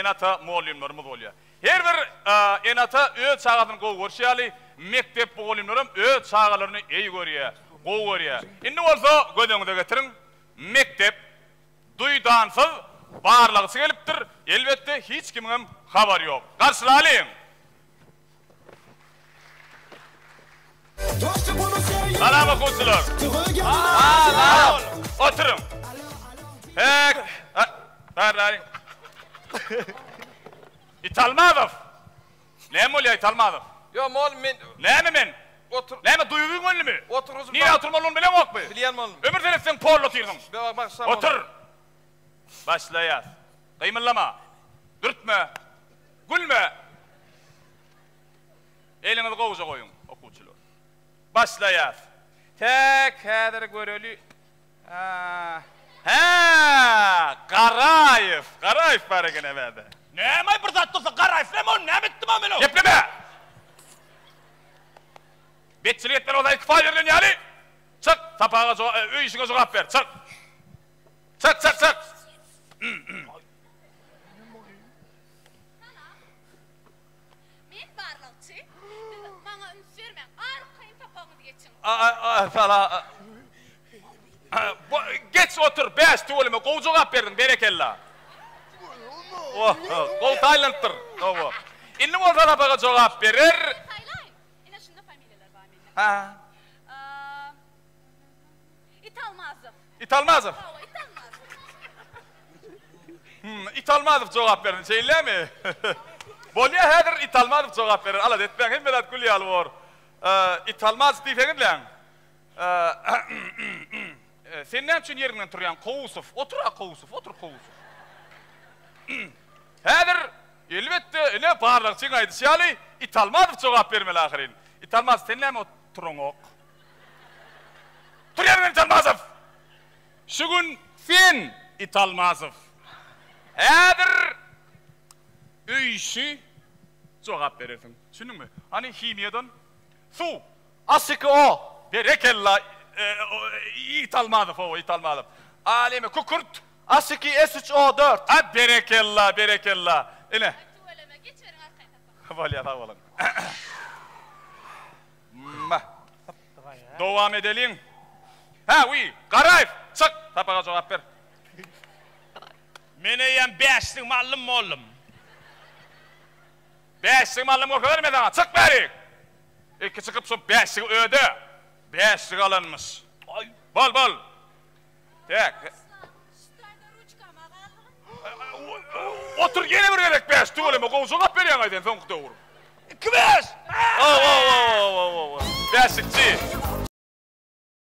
ene-ata mugallymlarymyz bolýar. Her bir ene-ata öz çagasyny gowy görşi ýaly, mekdep mugallymlaram öz çagalaryny eý görýär, gowy görýär. Indi bolsa göz öňüňize getiriň, mekdep duýdansyz barlagçy gelipdir, elbetde hiç kimiňem habary ýok. Garşylalyň! Salam okuwçylar! Salam! Oturyň! Hek! Barlaýyň. Italmazow! Näme bolýar Italmazow? Ýok, mugallym men Näme men? Otur. Näme duýgyň öldümi? Oturgyjym Nirä oturmalydygyny bileňokmy? Bilýän mugallym. Ömür seretseň polda otyrsyň. Bagyşla mugallym. Otur! Başlaýas. Gymyldama. Dürtme. Gülme! Eliňizi gowja goýuň, okuwçylar. Başlaýas. Täk häzir göreli. Hä, Garaýew! Garaýew bar eken ebäde. Näme-aý bir zat bolsa Garaýew näme ol näme etdim-a men o? Gepleme! Betçilik etmeli bolsa iki paý berlen ýaly. Çyk, sapaga öý işiňe jogap ber, çyk. Çyk, çyk, çyk! Salam. Men barlagçy. Siz maňa üns bermäň. Arkaýyn sapagyňyzy geçiň. Salam. Geç otur, bäş tüweleme, gowy jogap berdiň, berekella. Gowy taýlanypdyr. Hawa. Indi bolsa sapaga jogap berer. Men saýlaýyn. Ine şunda familiýalar bar mende. Ha. Italmazow. Italmazow. Hawa, Italmazow. Hmm, Italmazow jogap bersin, şeýlemi? Bolýa, häzir Italmazow jogap berer, alada etmäň, hemme zat gül ýaly bor. Italmazow diýseňizläň. Sen näme üçin ýeriňden turýaň, Kowusow? Otur-a, Kowusow, otur, Kowusow. Häzir, elbetde, ine, barlagçyň aýdyşy ýaly, Italmazow jogap bermeli ahyryn. Italmazow, sen näme oturaňok? Tur ýeriňden, Italmazow! Şu gün sen, Italmazow, häzir öý işi jogap berersiň. Düşündiňmi? Hany, himiýadan suw. H2O. Berekella, Italmazow, hawa, Italmazow. A neme, kükürt. H2S3O4. A, berekella, berekella. Ine. Tüweleme, geçiberiň arkaýyn sapaga. Bolýar, sag boluň. Dowam edeliň. Hä, wiý, Garaýew, çyk, sapaga jogap ber. Men eýýäm bäşligimi aldym, mollum. Bäşligimi aldym görkezermi saňa, çyk bärik! Ilki çykyp şu bäşligi öde. Bäşlik alanmyş. Bol, bol. Täk. Otur ýene bir gezek bäş tüweleme gowy jogap berýäňaý sen soňky döwür. Iki bäş! Ow ow ow ow ow ow. Bäşlikçi.